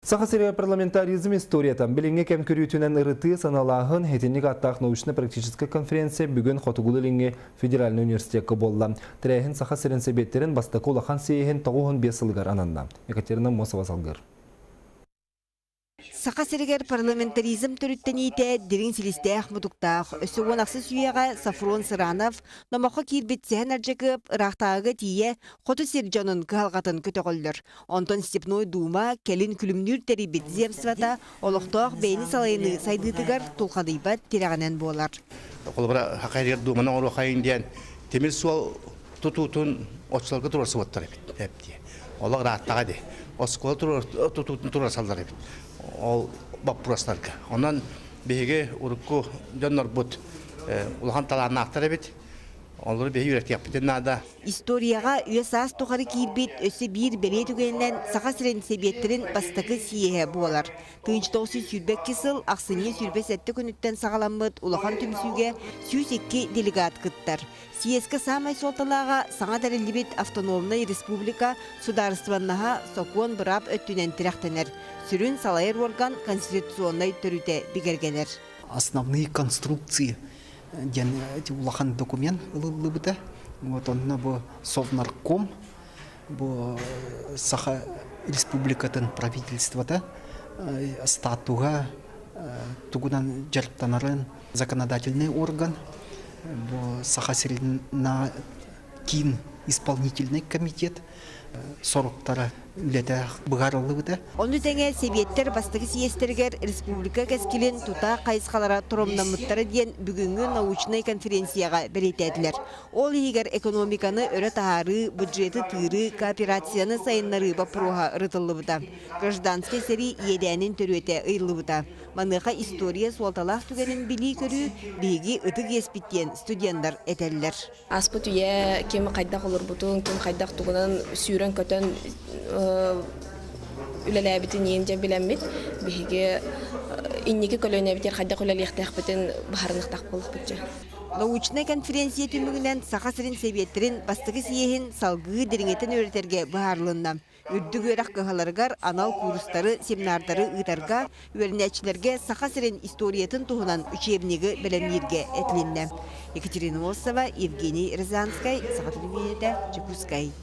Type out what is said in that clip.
Саха сиригэр парламентаризм историята билиҥҥи кэм көрүүтүнэн ырытыы, саналааһын, итинник ааттаах научно-практическай конференция бүгүн Хотугулуу-Илиҥҥи федеральнай университекка буолла. Тэрээһин Саха сирин сэбиэттэрин бастакы улахан съеһин 95 сылыгар ананна. Екатерина Мосова салгыыр. Саха сиригэр парламентаризм төрүттэниитэ дириҥ силистээх-мутуктаах. Өссө уон ахсыс үйэҕэ Софрон Сыранов номоххо киирбит Сэһэн Ардьакыап ыраахтааҕыга тиийэ хоту сир дьонун кыһалҕатын көтөҕөллөр. Онтон Степной Дума кэлин күлүмнүүр тэрийбит земствота олохтоох бэйэни салайыныы сайдыытыгар тулхадыйбат тирэҕинэн буолар. Холобура, Хахайрыгар Думаны оҥоруохайын диэн тимир суол тутуутун оччолорго туруорсубуттар эбит дии. Олох ырааттаҕа дии. Оскуола тутуутун туруорсаллар эбит. Ол боппуруостарга. Онон биһиги урукку дьоннорбут улахан талааннаахтар эбит. Олору биһиги үөрэтиэхпитин наада. Историяҕа үйэ-саас тухары киирбит өссө биир бэлиэ түгэнинэн Саха сирин сэбиэттэрин бастакы съеһэ буолар. 1922 сыл ахсынньы 27 күнүттэн саҕаламмыт улахан түмсүүгэ 102 делегат кыттар. Съезкэ саамай суолталааҕа саҥа тэриллибит автономнай республика судаарыстыбаннаһа сокуон-быраап өттүнэн тирэхтэнэр, сүрүн салайар уорган конституционнай төрүтэ бигэргэнэр. Основные конструкции диэн улахан документ ылыллыбыта. Вот онно бу Совнарком, бу Саха Республикатын правительствота статуга тугунан дьарыктанарын законодательный орган, бу Саха сирин киин исполнительный комитет соруктара үлэтэ быһаарыллыбыта. Ону тэҥэ сэбиэттэр бастакы съезтэригэр республика кэскилин тута хайысхалара торумнаммыттара диэн бүгүҥҥү научнай конференцияҕа бэлиэтээтилэр. Ол иһигэр экономиканы өрө таһаарыы, бюджеты тыырыы, кооперацияны сайыннарыы боппуруоһа ырытыллыбыта. Гражданскай сэрии иэдээнин төрүөтэ ыйыллыбыта. Маныаха история суолталаах түгэнин билии-көрүү биһиги ытык иэспит диэн студеннар этэллэр. Ааспыт үйэ ким хайдах олорбутун, ким хайдах тугунан сүүрэн-көтөн үлэлээбитин иин дьэ билэммит, биһиги инники көлүөнэбитигэр хайдах үлэлиэхтээхпитин быһаарыныахтаах буолуохпут дьэ. Научнай конференция түмүгүнэн Саха сирин сэбиэттэрин бастакы съеһин салгыы дириҥэтэн үөрэтэргэ быһаарылынна. Үрдүк үөрэх кыһаларыгар анал куурустары, семинардары ыытарга, үөрэнээччилэргэ Саха сирин историятын туһунан учебнигы бэлэмнииргэ этилиннэ. Екатерина Осова, Евгений Рязанскай, Саха телевидениетэ, Дьокуускай.